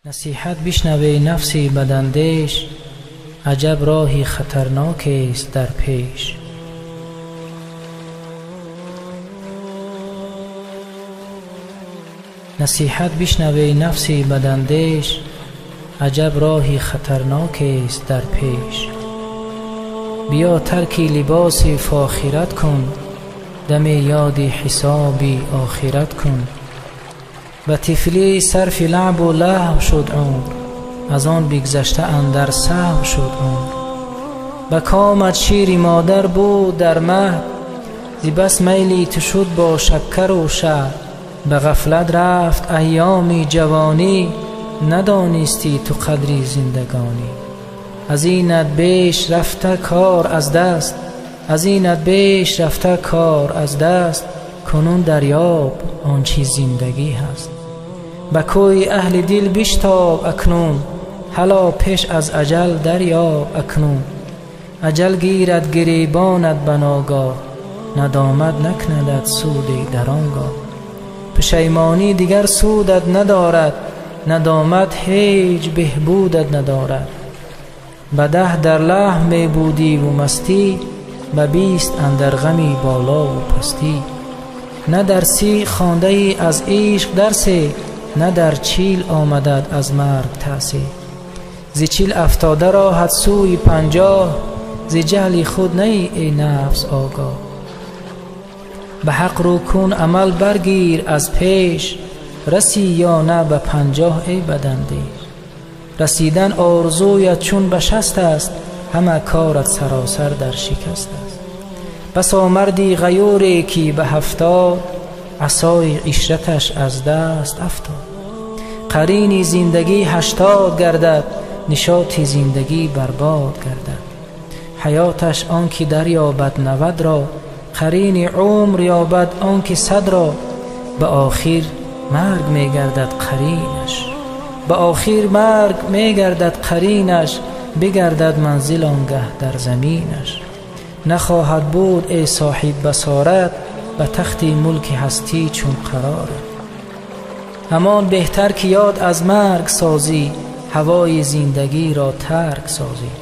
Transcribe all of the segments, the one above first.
Насиҳат бишнав, эй нафси бадандеш, аҷаб роҳи хатарнокест дар пеш. Насиҳат бишнав, эй нафси бадандеш, аҷаб роҳи хатарнокест дар пеш. Биё тарки либоси фохират кун, дами ёди ҳисоби охират кун. Ба тифлӣ сарфи лаъбу лаҳв шуд умр, аз он бигзашта андар саҳв шуд умр. Ба комат шири модар буд дар маҳд, зи бас майли ту шуд бо шаккару шаҳд. Ба ғафлат рафт айёми ҷавонӣ, надонистӣ ту қадри зиндагонӣ. Аз инат беш рафта кор аз даст, аз инат беш рафта кор аз даст, кунун дарёб он чи зиндагӣ ҳаст. Ба кӯи аҳли дил биштоб акнун, ҳало пеш аз аҷал дарёб акнун. Аҷал гирад гиребонат ба ногоҳ, надомат накунадат суде дар он гоҳ. Пушаймонӣ дигар судат надорад, надомат ҳеҷ беҳбудат надорад. Ба 10 дар лаҳв мебудиву мастӣ, ба 20 андар ғами болову пастӣ. На дар 30 хондаӣ аз ишқ дарсе, на дар 40 омадат аз марг таъсе. Зи 40 афтода роҳат сӯи 50, зи ҷаҳли худ наӣ эй нафс огоҳ. Ба ҳақ рӯ кун амал баргир аз пеш, расӣ ё на ба 50 эй бадандеш. Расидан орзуят чун ба 60 аст, ҳама корат саросар дар шикаст аст. Басо марди ғаюре ки ба 70, асои ишраташ аз даст афтод. Қарини зиндагӣ 80 гардад, нишоти зиндагӣ барбод гардад. Ҳаёташ он ки дарёбад 90 ро, қарини умр ёбад он ки 100 ро. Ба охир марг мегардад қаринаш, ба охир марг мегардад қаринаш, бигардад манзил онгаҳ дар заминаш. Нахоҳад буд эй соҳиб басорат, ба тахти мулки ҳастӣ чун қарорат. Ҳамон беҳтар ки ёд аз марг созӣ, ҳавои зиндагиро тарк созӣ.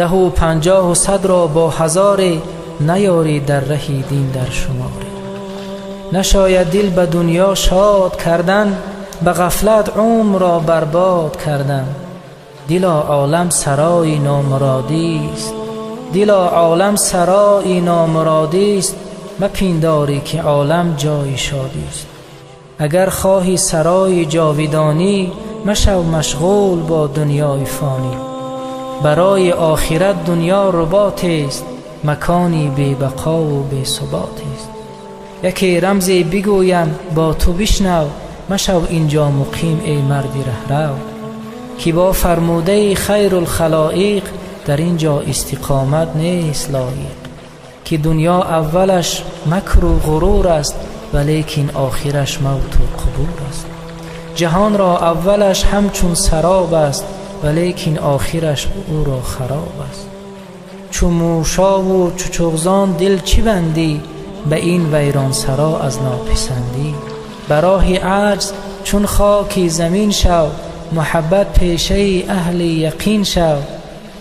10 ва 50 ва 100 ро бо 1000 наёрӣ дар раҳи дин дар шуморе. Нашояд дил ба дунё шод кардан, ба ғафлат умрро барбод кардан. Дило олам сарои номуродист, дило олам сарои номуродист, мапиндорӣ ки олам ҷои шодист. Агар хоҳӣ сарои ҷовидонӣ, машав машғул бо дунёи фонӣ. Барои охират дунё руботест, макони бебақову бесуботест. Яке рамзе бигӯям бо ту бишнав, машав инҷо муқим эй марди раҳрав. Ки бо фармудаи хайрулхалоиқ, дар ин ҷо истиқомат нест лоиқ. Ки дунё аввалаш макру ғурур аст, валекин охираш мавту қубур аст. Ҷаҳонро аввалаш ҳамчун сароб аст, валекин охираш ӯро хароб аст. Чу мӯшову чучуғзон дил чӣ бандӣ, ба ин вайронсаро аз нописандӣ. Ба роҳи аҷз чун хоки замин шав, муҳаббат пешаи аҳли яқин шав.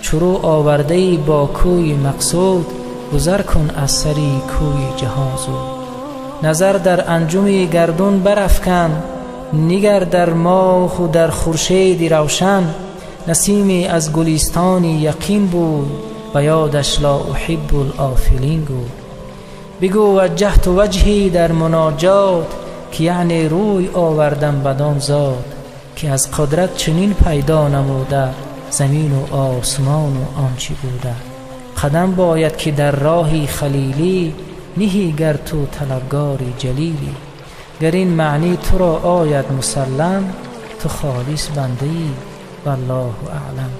Чу рӯ овардаи бо кӯи мақсуд, гузар кун аз сари кӯи ҷаҳон зуд. Назар дар анҷуми гардун барафкан, нигар дар моҳу дар хуршеди равшан. Насиме аз гулистони яқин буд, ба ёдаш ла уҳиббу лофилин гӯ. Бигӯ ваҷҷаҳту ваҷҳӣ дар муноҷот, ки яъне рӯй овардам бадон зот, ки аз қудрат чунин пайдо намуда, замину осмону он чи буда. Қадам бояд ки дар роҳи халилӣ, ниҳӣ гар ту талабгори ҷалилӣ. Гар ин маънӣ туро ояд мусаллам, ту холис бандаӣ, валлоҳу аълам.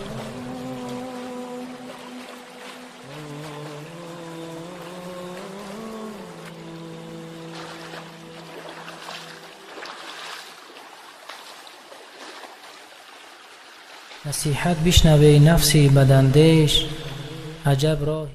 Насиҳат бишнав, эй нафси бадандеш, аҷаб роҳи